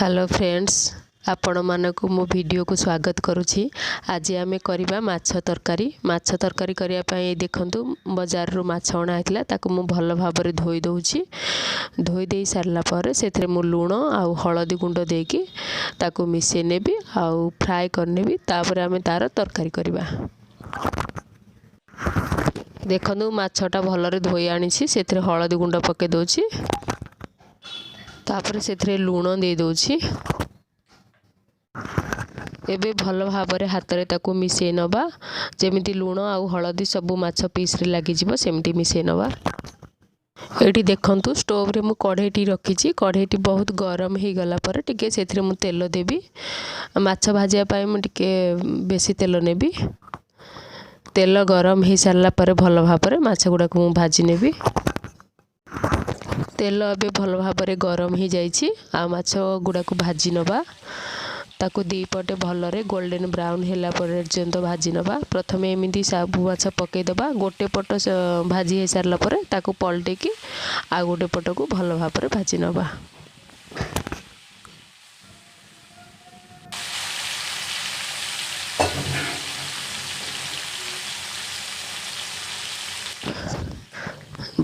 Hello friends, ଆପଣମାନଙ୍କୁ ମୋ ଭିଡ଼ିଓକୁ ସ୍ୱାଗତ କରୁଛି। ଆଜି ଆମେ କରିବା ମାଛ ତରକାରୀ। ମାଛ ତରକାରୀ କରିବା ପାଇଁ ଦେଖନ୍ତୁ, ବଜାରରୁ ମାଛ ଅଣା ହେଇଥିଲା, ତାକୁ ମୁଁ ଭଲ ଭାବରେ ଧୋଇ ଦେଉଛି। ଧୋଇ ଦେଇ ସାରିଲା ପରେ ସେଥିରେ ମୁଁ ଲୁଣ ଆଉ ହଳଦୀ ଗୁଣ୍ଡ ଦେଇକି ତାକୁ ମିଶାଇ ନେବି ଆଉ ଫ୍ରାଏ କରିନେବି। ତାପରେ ଆମେ ତା'ର ତରକାରୀ କରିବା। ଦେଖନ୍ତୁ, ମାଛଟା ଭଲରେ ଧୋଇ ଆଣିଛି, ସେଥିରେ ହଳଦୀ ଗୁଣ୍ଡ ପକାଇ ଦେଉଛି, ତାପରେ ସେଥିରେ ଲୁଣ ଦେଇଦେଉଛି। ଏବେ ଭଲ ଭାବରେ ହାତରେ ତାକୁ ମିଶାଇ ନେବା, ଯେମିତି ଲୁଣ ଆଉ ହଳଦୀ ସବୁ ମାଛ ପିସ୍ରେ ଲାଗିଯିବ ସେମିତି ମିଶାଇ ନେବା। ଏଇଠି ଦେଖନ୍ତୁ, ଷ୍ଟୋଭରେ ମୁଁ କଢ଼େଇଟି ରଖିଛି। କଢ଼େଇଟି ବହୁତ ଗରମ ହେଇଗଲା ପରେ ଟିକେ ସେଥିରେ ମୁଁ ତେଲ ଦେବି। ମାଛ ଭାଜିବା ପାଇଁ ମୁଁ ଟିକେ ବେଶୀ ତେଲ ନେବି। ତେଲ ଗରମ ହେଇସାରିଲା ପରେ ଭଲ ଭାବରେ ମାଛ ଗୁଡ଼ାକୁ ମୁଁ ଭାଜି ନେବି। ତେଲ ଏବେ ଭଲ ଭାବରେ ଗରମ ହେଇଯାଇଛି, ଆଉ ମାଛ ଗୁଡ଼ାକୁ ଭାଜି ନେବା। ତାକୁ ଦୁଇ ପଟେ ଭଲରେ ଗୋଲ୍ଡେନ୍ ବ୍ରାଉନ୍ ହେଲା ପର୍ଯ୍ୟନ୍ତ ଭାଜି ନେବା। ପ୍ରଥମେ ଏମିତି ସବୁ ମାଛ ପକାଇଦେବା। ଗୋଟେ ପଟ ଭାଜି ହେଇସାରିଲା ପରେ ତାକୁ ପଲଟେଇକି ଆଉ ଗୋଟେ ପଟକୁ ଭଲ ଭାବରେ ଭାଜି ନେବା।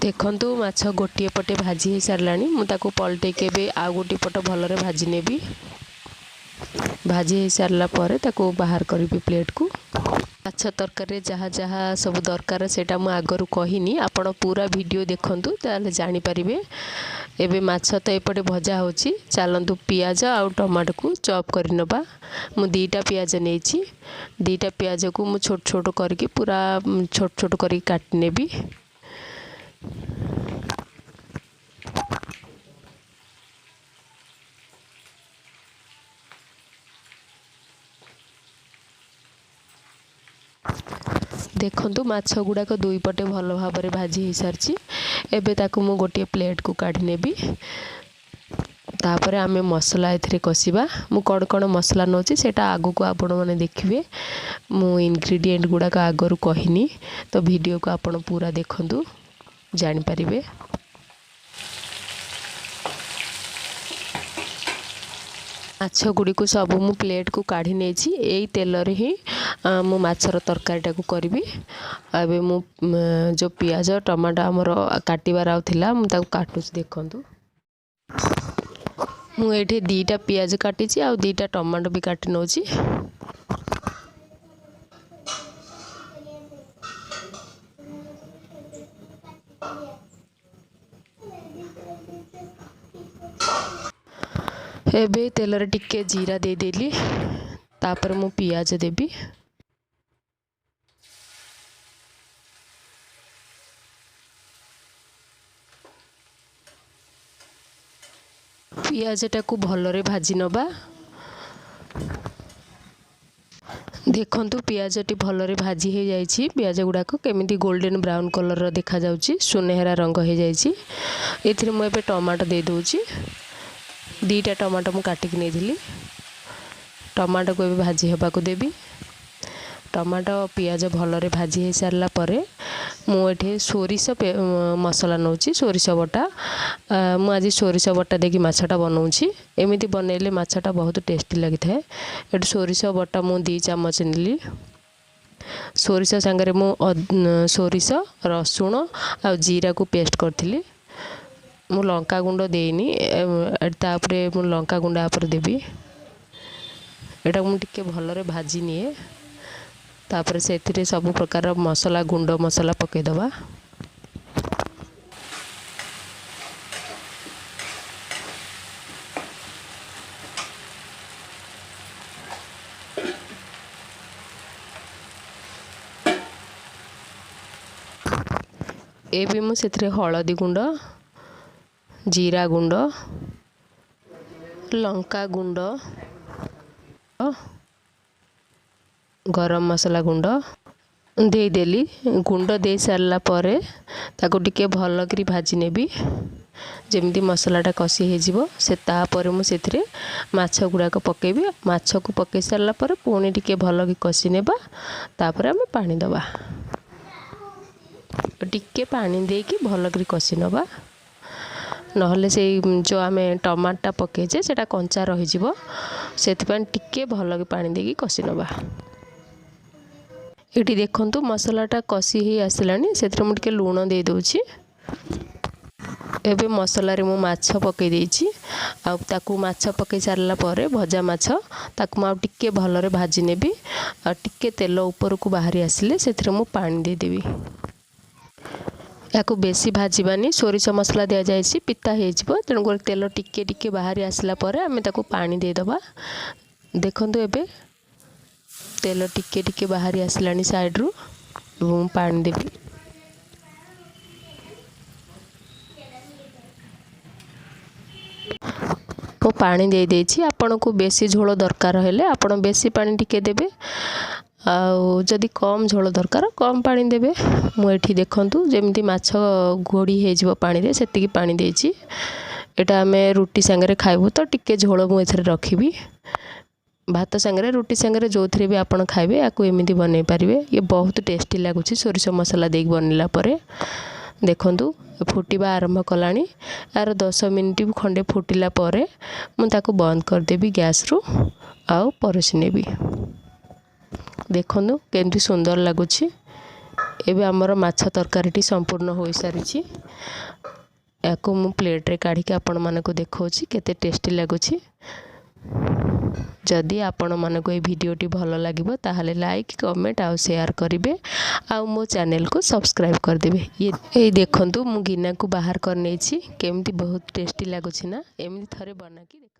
ଦେଖନ୍ତୁ, ମାଛ ଗୋଟିଏ ପଟେ ଭାଜି ହେଇସାରିଲାଣି। ମୁଁ ତାକୁ ପଲଟେଇକି ଏବେ ଆଉ ଗୋଟିଏ ପଟ ଭଲରେ ଭାଜି ନେବି। ଭାଜି ହେଇସାରିଲା ପରେ ତାକୁ ବାହାର କରିବି ପ୍ଲେଟ୍କୁ। ମାଛ ତରକାରୀରେ ଯାହା ଯାହା ସବୁ ଦରକାର ସେଇଟା ମୁଁ ଆଗରୁ କହିନି, ଆପଣ ପୁରା ଭିଡ଼ିଓ ଦେଖନ୍ତୁ, ତାହେଲେ ଜାଣିପାରିବେ। ଏବେ ମାଛ ତ ଏପଟେ ଭଜା ହେଉଛି। ଚାଲନ୍ତୁ ପିଆଜ ଆଉ ଟମାଟୋକୁ ଚପ୍ କରିନେବା। ମୁଁ 2ଟା ପିଆଜ ନେଇଛି। 2ଟା ପିଆଜକୁ ମୁଁ ଛୋଟ ଛୋଟ କରିକି, ପୁରା ଛୋଟ ଛୋଟ କରିକି କାଟି ନେବି। ଦେଖନ୍ତୁ, ମାଛ ଗୁଡ଼ାକ ଦୁଇ ପଟେ ଭଲ ଭାବରେ ଭାଜି ହେଇସାରିଛି। ଏବେ ତାକୁ ମୁଁ ଗୋଟିଏ ପ୍ଲେଟ୍କୁ କାଢ଼ି ନେବି। ତାପରେ ଆମେ ମସଲା ଏଥିରେ କଷିବା। ମୁଁ କ'ଣ କ'ଣ ମସଲା ନେଉଛି ସେଇଟା ଆଗକୁ ଆପଣମାନେ ଦେଖିବେ। ମୁଁ ଇନଗ୍ରିଡ଼ିଏଣ୍ଟ ଗୁଡ଼ାକ ଆଗରୁ କହିନି, ତ ଭିଡ଼ିଓକୁ ଆପଣ ପୁରା ଦେଖନ୍ତୁ, ଜାଣିପାରିବେ। ମାଛ ଗୁଡ଼ିକୁ ସବୁ ମୁଁ ପ୍ଲେଟ୍କୁ କାଢ଼ି ନେଇଛି। ଏଇ ତେଲରେ ହିଁ ମୁଁ ମାଛର ତରକାରୀଟାକୁ କରିବି। ଏବେ ମୁଁ ଯେଉଁ ପିଆଜ ଟମାଟୋ ଆମର କାଟିବାର ଆଉ ଥିଲା, ମୁଁ ତାକୁ କାଟୁଛି। ଦେଖନ୍ତୁ, ମୁଁ ଏଇଠି 2ଟା ପିଆଜ କାଟିଛି ଆଉ 2ଟା ଟମାଟୋ ବି କାଟି ନେଉଛି। ଏବେ ତେଲରେ ଟିକେ ଜିରା ଦେଇଦେଲି, ତାପରେ ମୁଁ ପିଆଜ ଦେବି। ପିଆଜଟାକୁ ଭଲରେ ଭାଜି ନେବା। ଦେଖନ୍ତୁ, ପିଆଜଟି ଭଲରେ ଭାଜି ହେଇଯାଇଛି। ପିଆଜ ଗୁଡ଼ାକ କେମିତି ଗୋଲ୍ଡେନ୍ ବ୍ରାଉନ୍ କଲର୍ର ଦେଖାଯାଉଛି, ସୁନେହେରା ରଙ୍ଗ ହେଇଯାଇଛି। ଏଥିରେ ମୁଁ ଏବେ ଟମାଟୋ ଦେଇଦେଉଛି। 2ଟା ଟମାଟୋ ମୁଁ କାଟିକି ନେଇଥିଲି। ଟମାଟୋକୁ ଏବେ ଭାଜି ହେବାକୁ ଦେବି। ଟମାଟୋ ପିଆଜ ଭଲରେ ଭାଜି ହେଇସାରିଲା ପରେ ମୁଁ ଏଠି ସୋରିଷ ମସଲା ନେଉଛି, ସୋରିଷ ବଟା। ମୁଁ ଆଜି ସୋରିଷ ବଟା ଦେଇକି ମାଛଟା ବନାଉଛି। ଏମିତି ବନେଇଲେ ମାଛଟା ବହୁତ ଟେଷ୍ଟି ଲାଗିଥାଏ। ଏଠି ସୋରିଷ ବଟା ମୁଁ 2 ଚାମଚ ନେଲି। ସୋରିଷ ସାଙ୍ଗରେ ମୁଁ ସୋରିଷ, ରସୁଣ ଆଉ ଜିରାକୁ ପେଷ୍ଟ କରିଥିଲି। ମୁଁ ଲଙ୍କା ଗୁଣ୍ଡ ଦେଇନି, ତାପରେ ମୁଁ ଲଙ୍କା ଗୁଣ୍ଡ ଉପରେ ଦେବି। ଏଇଟାକୁ ମୁଁ ଟିକେ ଭଲରେ ଭାଜି ନିଏ, ତାପରେ ସେଥିରେ ସବୁ ପ୍ରକାର ମସଲା, ଗୁଣ୍ଡ ମସଲା ପକାଇଦେବା। ଏବେ ମୁଁ ସେଥିରେ ହଳଦୀ ଗୁଣ୍ଡ, ଜିରା ଗୁଣ୍ଡ, ଲଙ୍କା ଗୁଣ୍ଡ, ଗରମ ମସଲା ଗୁଣ୍ଡ ଦେଇଦେଲି। ଗୁଣ୍ଡ ଦେଇ ସାରିଲା ପରେ ତାକୁ ଟିକେ ଭଲକରି ଭାଜି ନେବି, ଯେମିତି ମସଲାଟା କଷି ହେଇଯିବ। ସେ ତାପରେ ମୁଁ ସେଥିରେ ମାଛ ଗୁଡ଼ାକ ପକାଇବି। ମାଛକୁ ପକାଇ ସାରିଲା ପରେ ପୁଣି ଟିକେ ଭଲକି କଷି ନେବା। ତାପରେ ଆମେ ପାଣି ଦେବା। ଟିକେ ପାଣି ଦେଇକି ଭଲକରି କଷି ନେବା। ନହେଲେ ସେଇ ଯେଉଁ ଆମେ ଟମାଟୋଟା ପକାଇଛେ ସେଇଟା କଞ୍ଚା ରହିଯିବ। ସେଥିପାଇଁ ଟିକେ ଭଲକି ପାଣି ଦେଇକି କଷି ନେବା। ଏଠି ଦେଖନ୍ତୁ ମସଲାଟା କଷି ହେଇ ଆସିଲାଣି, ସେଥିରେ ମୁଁ ଟିକେ ଲୁଣ ଦେଇଦେଉଛି। ଏବେ ମସଲାରେ ମୁଁ ମାଛ ପକାଇ ଦେଇଛି। ଆଉ ତାକୁ ମାଛ ପକାଇ ସାରିଲା ପରେ ଭଜା ମାଛ ତାକୁ ମୁଁ ଆଉ ଟିକେ ଭଲରେ ଭାଜି ନେବି। ଆଉ ଟିକେ ତେଲ ଉପରକୁ ବାହାରି ଆସିଲେ ସେଥିରେ ମୁଁ ପାଣି ଦେଇଦେବି। ଏହାକୁ ବେଶୀ ଭାଜିବାନି, ସୋରିଷ ମସଲା ଦିଆଯାଇଛି, ପିତା ହେଇଯିବ। ତେଣୁକରି ତେଲ ଟିକେ ଟିକେ ବାହାରି ଆସିଲା ପରେ ଆମେ ତାକୁ ପାଣି ଦେଇଦେବା। ଦେଖନ୍ତୁ ଏବେ ତେଲ ଟିକେ ଟିକେ ବାହାରି ଆସିଲାଣି ସାଇଡ଼ରୁ, ଏବଂ ପାଣି ଦେବି। ମୁଁ ପାଣି ଦେଇଦେଇଛି। ଆପଣଙ୍କୁ ବେଶୀ ଝୋଳ ଦରକାର ହେଲେ ଆପଣ ବେଶୀ ପାଣି ଟିକେ ଦେବେ, ଆଉ ଯଦି କମ୍ ଝୋଳ ଦରକାର କମ୍ ପାଣି ଦେବେ। ମୁଁ ଏଠି ଦେଖନ୍ତୁ ଯେମିତି ମାଛ ଘୋଡ଼ି ହେଇଯିବ ପାଣିରେ ସେତିକି ପାଣି ଦେଇଛି। ଏଇଟା ଆମେ ରୁଟି ସାଙ୍ଗରେ ଖାଇବୁ ତ ଟିକେ ଝୋଳ ମୁଁ ଏଥିରେ ରଖିବି। ଭାତ ସାଙ୍ଗରେ, ରୁଟି ସାଙ୍ଗରେ, ଯେଉଁଥିରେ ବି ଆପଣ ଖାଇବେ ୟାକୁ ଏମିତି ବନେଇ ପାରିବେ। ଇଏ ବହୁତ ଟେଷ୍ଟି ଲାଗୁଛି ସୋରିଷ ମସଲା ଦେଇକି ବନେଇଲା ପରେ। ଦେଖନ୍ତୁ ଫୁଟିବା ଆରମ୍ଭ କଲାଣି। ଏହାର 10 ମିନିଟ୍ ଖଣ୍ଡେ ଫୁଟିଲା ପରେ ମୁଁ ତାକୁ ବନ୍ଦ କରିଦେବି ଗ୍ୟାସ୍ରୁ ଆଉ ପରସି ନେବି। ଦେଖନ୍ତୁ କେମିତି ସୁନ୍ଦର ଲାଗୁଛି। ଏବେ ଆମର ମାଛ ତରକାରୀଟି ସମ୍ପୂର୍ଣ୍ଣ ହୋଇସାରିଛି। ଏହାକୁ ମୁଁ ପ୍ଲେଟ୍ରେ କାଢ଼ିକି ଆପଣମାନଙ୍କୁ ଦେଖାଉଛି କେତେ ଟେଷ୍ଟି ଲାଗୁଛି। ଯଦି ଆପଣମାନଙ୍କୁ ଏଇ ଭିଡ଼ିଓଟି ଭଲ ଲାଗିବ ତାହେଲେ ଲାଇକ୍, କମେଣ୍ଟ ଆଉ ସେୟାର କରିବେ, ଆଉ ମୋ ଚ୍ୟାନେଲକୁ ସବସ୍କ୍ରାଇବ୍ କରିଦେବେ। ଏଇ ଦେଖନ୍ତୁ ମୁଁ ଗିନାକୁ ବାହାର କରିନେଇଛି। କେମିତି ବହୁତ ଟେଷ୍ଟି ଲାଗୁଛି ନା? ଏମିତି ଥରେ ବନାଇକି ଦେଖ।